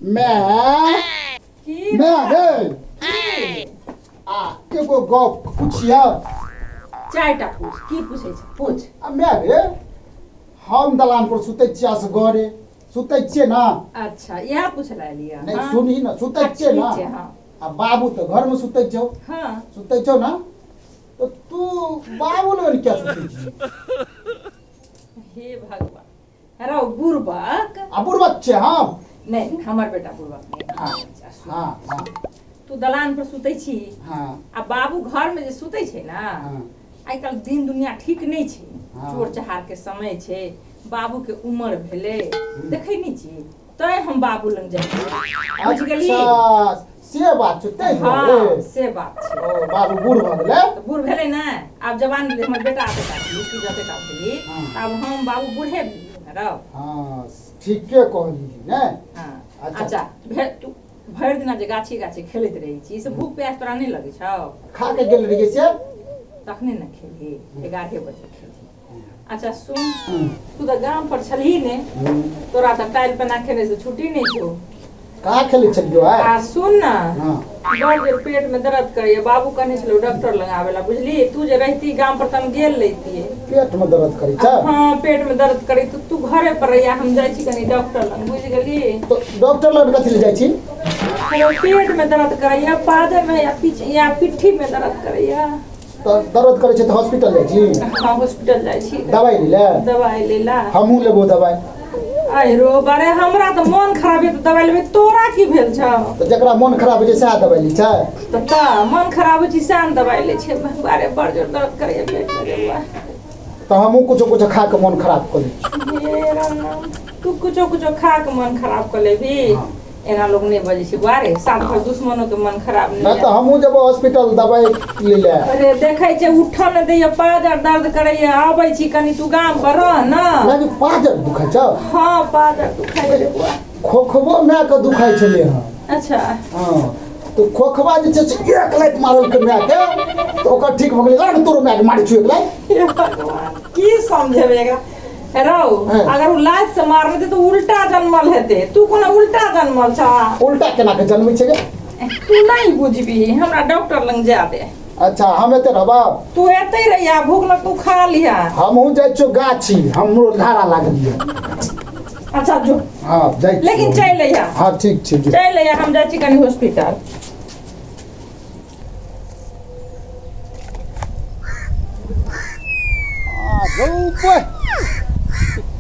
मैं की मैं रे आ एगो गप पुछिया। चारिटा पूछ, की पूछै छै पूछ। आ मैं रे हम दलान पर सुतै छियै असगरे सुतै छियै ना। अच्छा इएह पूछे ला एलियै? नहीं। हाँ। सुनही ना, सुतै छियै ना। ठीक छै, हाँ। आ बाबू तऽ घर में सुतै छौ। हाँ। सुतै छौ ना, तऽ तू बाबू लग किया सुतै छी? हे भगवान, रौ बुड़बक। आ बुड़बक छै हम? नहीं, हमर बेटा बुड़बक नहीं। हाँ। अच्छा, सुन। हाँ हाँ। तू दलान पर सुतै छी हाँ। आ बाबू घर में जे सुतै छै ना, हाँ। आइ काल्हि दिन दुनिया ठीक नहि छै। हाँ। चोर चहार के समय छै, बाबू के उम्र भेलै, देखै नहि छी, तैं हम बाबू लग जाइ छी, बुझि गेली? अच्छा से बात छै, तै हाँ दुआरे। से बात छै। ओ बाबू बूढ़ भऽ गेलै। तऽ बूढ़ भेलै ने, आब जवान भेलै हमर बेटा, बेटा भेली तू जतेटा भेली। हाँ। तऽ आब हम बाबू बूढ़े भेलियै ने रौ। हाँ ठीके कहली ने। हाँ। अच्छा। अच्छा तू भरि दिना जे गाछी गाछी खेलैत रहै छी से भूख प्यास तोरा नहि लगै छौ? खा के गेल रहियै से। तखने ने खेलही, 11 बजे खेलही। अच्छा सुन, तू तऽ गाम पर छलही ने, तोरा तऽ टाइल पेना खेने से छुट्टी नहि छौ। कहाँ खेलै छलियौ आइ? आ सुन ना। हाँ। बड़ जोर पेट में दर्द करैया, बाबू कहने छलौ डॉक्टर लग आबै ला, बुझली? तू जे रहिती गाम पर तऽ हम गेल रहितियै। पेट में दर्द करै छै? हाँ पेट में दर्द करै, तऽ तू घरे पर रहिया, हम जाइ छी कनी डॉक्टर लग, बुझि गेली? तऽ डॉक्टर लग कथी लए जाइ छी? हमर पेट में दर्द करैया, पाजर में या पीछ या पिट्ठी में दर्द करैया। तऽ दर्द करै छै तऽ हॉस्पिटल जाइ छी? हाँ हॉस्पिटल जाइ छी। दवाइ लै लए? दवाइ लै ला। हमहूँ लेबो दवाइ। अरे बारे, हमरा तऽ मोन खराब है तऽ दवाइ लेबै, तोरा की भेल छौ? तऽ जकरा मोन खराब होइ छै सएह दवाइ लै छै? तऽ मोन खराब होइ छै सएह ने दवाइ लै छै। बारे बड़ जोर दर्द करैया पेट में रे बौआ। तऽ हमहूँ कुछो कुछो खा कऽ मोन खराब कऽ लै छी। हे राम राम, तू कुछो कुछो खा के मन खराब कऽ लेबही? हाँ। एना लोग नहीं बजै छै बुआ रे, सात भर दुश्मनो के मन खराब नहीं। नहि तऽ हमहूँ जेबो हॉस्पिटल दवाइ लै लए। अरे देखै छै उठऽ नहि दैया, पाजर दर्द करैया, आबै छी कनी, तू गाम पर रह ना। नहि पाजर दुखाइ छौ? हाँ पाजर दुखाइ रे बुआ। खोखबो मायके दुखाइ छलै हँ। अच्छा। हाँ तऽ खोखबा जे छै से एक लाइत मारलकै मायके तऽ ओकर ठीक भऽ गेलै। लड़ तोरो मायके मारै छौ एक लाइत। हे भगवान, की समझेबै एकरा रौ? हाँ। अगर ओ लात से मारने तऽ उल्टा जनमल हेतै, तू कोनो उल्टा जनमल छ? उल्टा केना के जनमै छै गे? तू नहीं बुझबी, हमरा डॉक्टर लग जा दे। अच्छा हम एते रहबौ? तू एते रहिया, भूख लग तू खा लिहा। हमहूँ जाइ छियौ गाछी, हमरो धारा लागल यऽ। अच्छा जो। हाँ जाइ छियौ। लेकिन चलि अइहा। हाँ ठीक छै, जो। चलि अइहा, हम जाइ छी कनी हॉस्पिटल।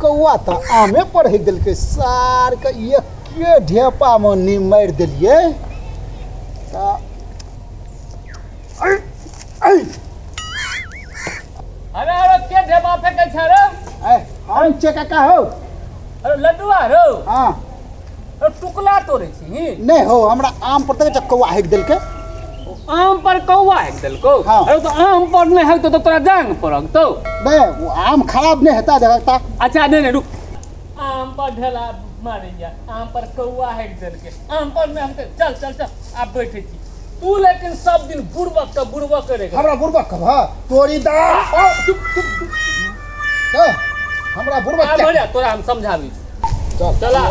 कौआ तऽ आमे पर हेक देलकै सारके, एके ढेपामे नी मारि देलियै तऽ अरे अरे, के ढेपा फेंकै छै रे? ए, हम छियै काका हौ। अरे लड्डुआ रौ? हाँ। अरे टुकला तोड़ै छी? नहि हौ, हमरा आम पर तऽ कौआ हेक देलकै। आम पर कौआ हेक देलकौ? हाँ। अरे तऽ आम पर नहि हेकतौ तऽ तोरा जांग पर हगतौ? नहि, ओ आम खराब नहि हेता देखता। अच्छा नहि नहि, रुक, आम पर ढेला मारैया, आम पर कौआ हेक देलकै, आम पर नहि हगतै। चल चल चल, आब बैठै छी। तू लेकिन सब दिन बुड़बक के बुड़बक करे। हमरा बुड़बक कहबह? तोरी दा, चुप चुप चल, हमरा बुड़बक आब बढ़िया, तोरा हम समझाबै छी। चल। चला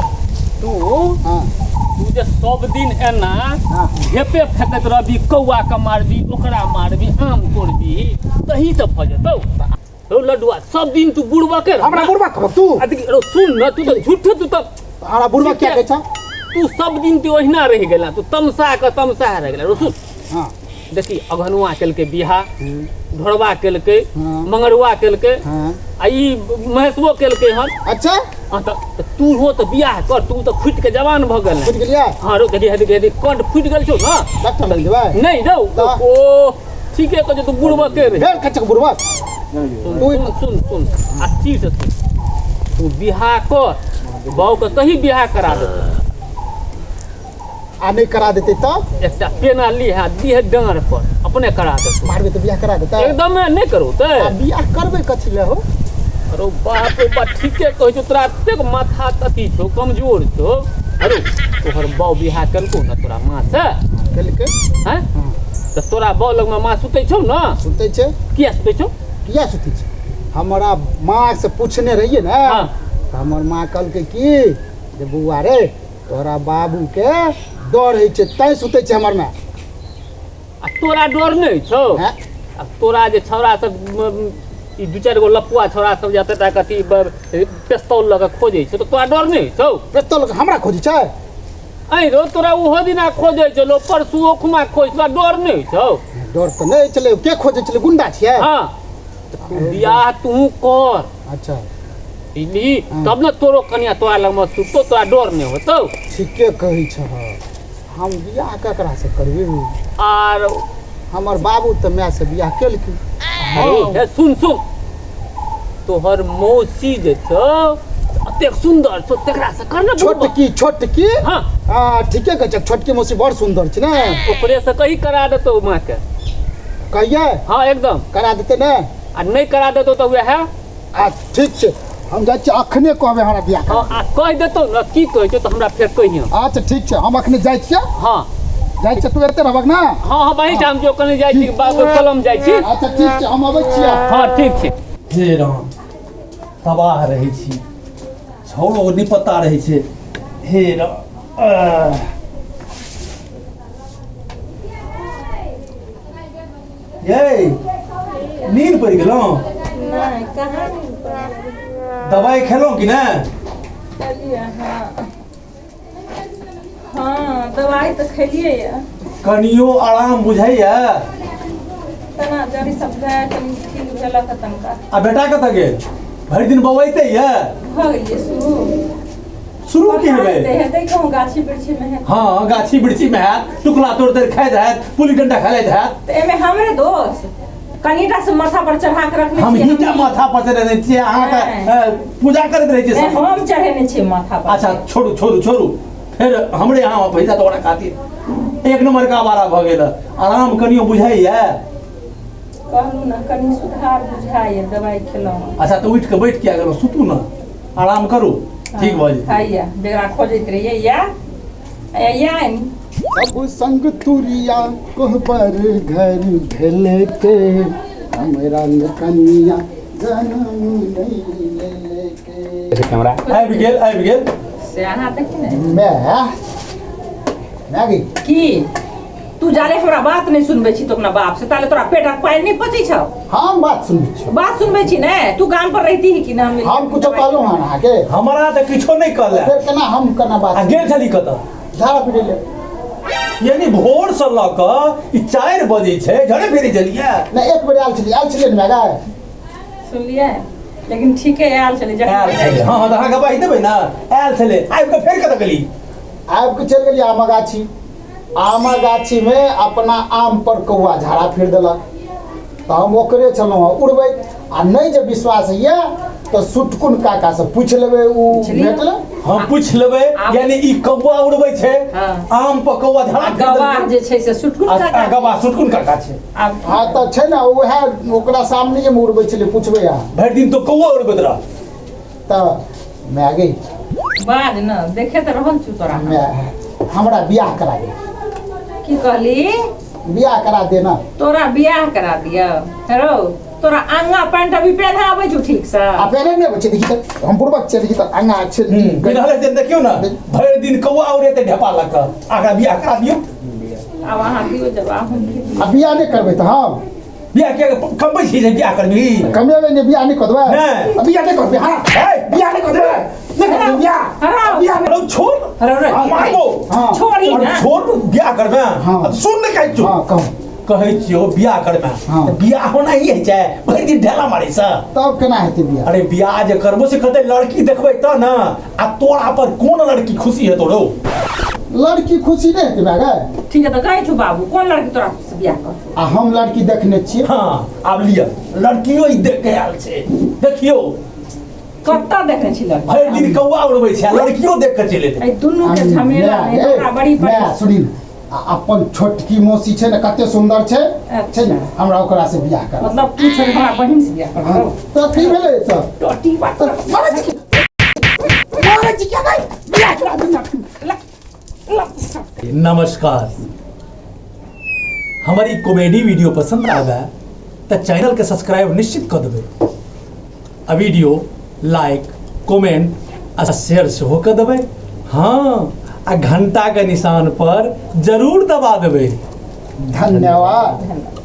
तू। हाँ। तू जे सब दिन एना हाँ। ढेपे फेकैत रहबी, कौआ के मारबी, ओकरा मारबी, आम तोड़बी, तही से भऽ जेतौ रौ लड्डुआ। सब दिन तू बुड़बके रह। हमरा बुड़बक कहबह तू? आ देखी, रौ सुन न, तू तऽ झूठे, तू तऽ हमरा बुड़बक किया कहै छह? तू सब दिन तू ओहिना रहि गेला, तू तमसा के तमसा रहि गेला। रौ सुन। हाँ। देखी, अघनुआ केलकै बियाह, ढोरबा केलकै, हाँ। मंगरुआ केलकै, हाँ। आ ई महेशबो केलकै हन। अच्छा। हाँ तऽ तू हो तऽ बियाह कर, तू तऽ फुटि के जवान भऽ गेल। फुटि गेलियै? हाँ रौ, देखी देखी देखी, कंठ फुटि गेल छौ ने। डॉक्टर लग जेबै? नहि रौ। तऽ? ओ ठीके कहै छौ, तू बुड़बके रही। भेल खचक बुड़बक। सुन सुन सुन सुन, आ ठीक से सुन, तू बियाह कर, बाऊ के कहीं बियाह करा देतौ। आ नहि करा देतै तऽ? एकटा पेना लीहे, दिहे डाँड़ पर, अपने करा देतौ। मारबै तऽ बियाह करा देतै? एकदमे नहि करू तऽ। आ बियाह करबै कथी लए हो? अरे बाप रे बाप, ठीके कहै छौ, तोरा एतेक माथा अथी छौ, कमजोर छौ। अरे तोहर बाउ बियाह केलकौ ने तोरा माँ से? केलकै। हैं? हाँ। तऽ तोरा बाउ लगमे माँ सुतै छौ ने? सुतै छै। किया सुतै छौ? किया सुतै छै? हमरा माँ से पूछने रहियै ने, हाँ। तऽ हमर माँ कहलकै की जे बौआ रे, तोरा बाबू के डर होइ छै तैं सुतै छै हमर माय। आ तोरा डर नहि छौ? हैं? आ तोरा जे छौड़ा सब ई दू चारि गो लपुआ छौड़ा सब जे एतेटा कथी पेस्तौल लऽ कऽ खोजै छै तऽ तोरा डर नहि छौ? पेस्तौल लऽ कऽ हमरा खोजै छै? ऐं रौ, तोरा ओहो दिना खोजै छलौ, परसुओ खुमा खोज, तोरा डर नहि छौ? डर तऽ नहि छलै। के खोजै छलै? गुंडा छियै? हँ, तऽ बियाह तू कर। अच्छा। बुझली? हँ। तब ने तोरो कनिया तोरा लगमे सुततो, तोरा डर नहि होतौ। ठीके कहै छह। हम बियाह ककरा से करबै? आर हमर बाबू तऽ माय से बियाह केलखिन। अरे हे, सुन सुन, तोहर मौसी जे छौ अतेक सुन्दर छौ, तकरा से कर ने बुढ़बा। छोटकी? छोटकी? हाँ। हँ, ठीके कहै छै, छोटकी मौसी बड़ सुन्दर छै ने। ओकरे से कही करा देतौ माँ के। कहियै? हाँ, एकदम। करा देतै ने? आ नहि करा देतौ तऽ वएह। आ ठीक छै, हम जाइ छियै, अखने कहबै हमरा बियाह हाँ करा। आ कहि देतौ ने, की कहै छौ तऽ हमरा फेर कहियौ। अच्छा ठीक छै, हम अखने जाइ छियै। हाँ। जाइ छियै, तू एते रहबक ने? हाँ हाँ, वही ठाम जो कनि जाइ छी, बाबू कलम जाइ छी। अच्छा ठीक छै, हम अबै छियै। हाँ ठीक छै। हे राम, तबाह रहै छी, छौड़ो नहि पता रहै छै। हे राम, आह। यै, नींद पड़ि गेलहुँ? नहि, कहाँ नींद पड़ल। दबाइ खेलहुँ कि नहि? खेलियै। हँ हँ, दवाइ तऽ खेलियै यऽ। कनियो आराम बुझाइया? तना जड़ी सब भए कनि ठीक भेलक हँ तनका। आ बेटा कतऽ गेल? भरि दिन बौआइते यऽ। भऽ गेलियै शुरू। शुरू की हेबै? हेतै हेतै, कहूँ गाछी वृक्षी मे हेतै। हँ, गाछी वृक्षी मे हैत, टुकला तोड़ तोड़ खाइत हैत, पुली डंडा खेलाइत हैत। तऽ एहिमे हमरे दोष? कनिटा से माथा पर चढ़ा के रखने हम छियै। हीटा माथा पर चढ़ेने छियै अहाँ तऽ नहि। पूजा करैत रहै छियै नहि, सब। हम चढ़ेने छियै माथा पर। अच्छा छोड़ू छोड़ू छोड़ू, फेर हमरे यहाँ पैसा तोरा खातिर एक नंबर का आवारा भऽ गेल। आराम कनियो बुझाइया? कहलहुँ ने, कनि सुधार बुझाइए, दवाइ खेलहुँ। अच्छा, तऽ उठि कऽ बैठ किया गेलहुँ? सुतू ने, आराम करू, ठीक भऽ जेतै। खाइया बेगरा खोजैत रहियै या या। सब संग तुरिया कोहबर घर भेलके, हमरा कनिया जनम नहि लेलके। कैमरा आबि गेल, आबि गेल। से अहाँ देखी ने। माय, माय गई। की तू जाले हमरा बात नहि सुनबै छी? तो अपना बाप से ताले तोरा पेटक पानि नहि पचै छौ? हम बात सुनबै छियौ। बात सुनबै छी ने? तू गाम पर रहिती ही कि ना? हम हम कुछो कहलहुँ हन अहाँके? हमरा तऽ किछो नहि कहले। फेर केना हम केना बात आ गेल छली कतऽ? झाड़ा पीटै ले। यानी भोर से लऽ कऽ ई 4 बजै छै, झड़े फिरे छलियै? नहि, एक बेर आयल छलियै, आयल छलियै ने माय गै? सुनलियै? लेकिन ठीके आयल छलै जखन। आयल छलै? हँ हँ, तऽ अहाँ गवाही देबै ने, आयल छलै। आबि कऽ फेर कतऽ गेली? आबि कऽ चलि गेलियै आमक गाछी। आमक गाछीमे अपना आम पर कौआ झाड़ा फिर देलक, तऽ हम ओकरे छलहुँ हँ उड़बैत। आ नहि जे विश्वास होइए तऽ सुटकुन काकासँ पूछि लेबै, ओ पुछलियै? भेटलै। हम पूछि लेबै। यानी ई कौआ उड़बै छै? हाँ। आम पर कौआ झड़ा आ गवाह जे छै से सुटकुन आ काका। गवाह सुटकुन काका छै। आब हँ तऽ छै ने, उएह ओकरा सामनेमे उड़बै छलै, पुछबै अहाँ। भरि दिन तो कौआ उड़बैत रह। तऽ माय गै। बाज ने, देखे तऽ रहल छु तोरा हम। माय, हमरा बियाह करा दे। की कहली? बियाह करा दे ने। तोरा बियाह करा दियौ? हेरो, तोरा आंगा पैंट अभी पेन्हा आबै छौ ठीक से? आ पहले नहि अबै छै। देखी तऽ, हम बुड़बक छियै, देखी तऽ आगाँ छै। बिनहले दिन देखियौ ने, भरि दिन कौआ उड़ेतै ढेपा लऽ कऽ, आ एकरा बियाह करा दियौ। आब अहाँ दियौ जवाब, हम की दियौ? आ बियाह नहि करबै तऽ हम बियाह किया कमबै छी जे बियाह करबही? कमेबै नहि, बियाह नहि कऽ देबै? नहि। आ बियाह नहि करबै? हाँ। हे! बियाह नहि कऽ देबै? नहि करबै बियाह? हराउ। बियाह नहि। रौ छोड़। हराउ रे। मारबो। हाँ। छोड़ी अरे ना। छोड़, बियाह करबे? हाँ। सुन ने, कहै छियौ। हाँ, कहू। कहै छियौ बियाह करबे? हाँ। तऽ बियाह होना ही होइ छै भरि दिन ढेला मारै से? तब केना हेतै बियाह? अरे बियाह जे करबो से कतै लड़की देखबै तऽ ने। आ तोरा पर कोन लड़की खुशी हेतौ रौ? लड़की खुशी नहि हेतै माय गै। ठीक है, तऽ कहै छौ बाबू, कोन लड़की तोरा से बियाह कर? आ हम लड़की देखने छियै। हाँ, आब लिअ, लड़कियो ई देख के आयल छै, देखियौ। कतऽ देखने छी लड़की? भरि दिन कौआ उड़बै छै आ लड़कियो देख के चलि एतै। एहि दुनू के झमेला माय नहि गै, हमरा बड़ी माय परेशान। सुनी ने, आ अपन छोटकी मौसी छै ने, कते सुन्दर छै। छै ने, हमरा ओकरा से बियाह कर। मतलब तू छोड़ हमरा बहिन से बियाह कर? हाँ, तऽ की भेलै तऽ? टोटी बात। तऽ मारै छी की? मारै छी क्या गै? बियाह करा दे ना। नमस्कार, हमर ई कॉमेडी वीडियो पसंद आवे तऽ चैनल के सब्सक्राइब निश्चित कऽ देबै आ वीडियो लाइक, कमेंट आ शेयर सेहो कऽ देबै। हाँ, आ घंटा के निशान पर जरूर दबा देबै। धन्यवाद। धन्यवाद।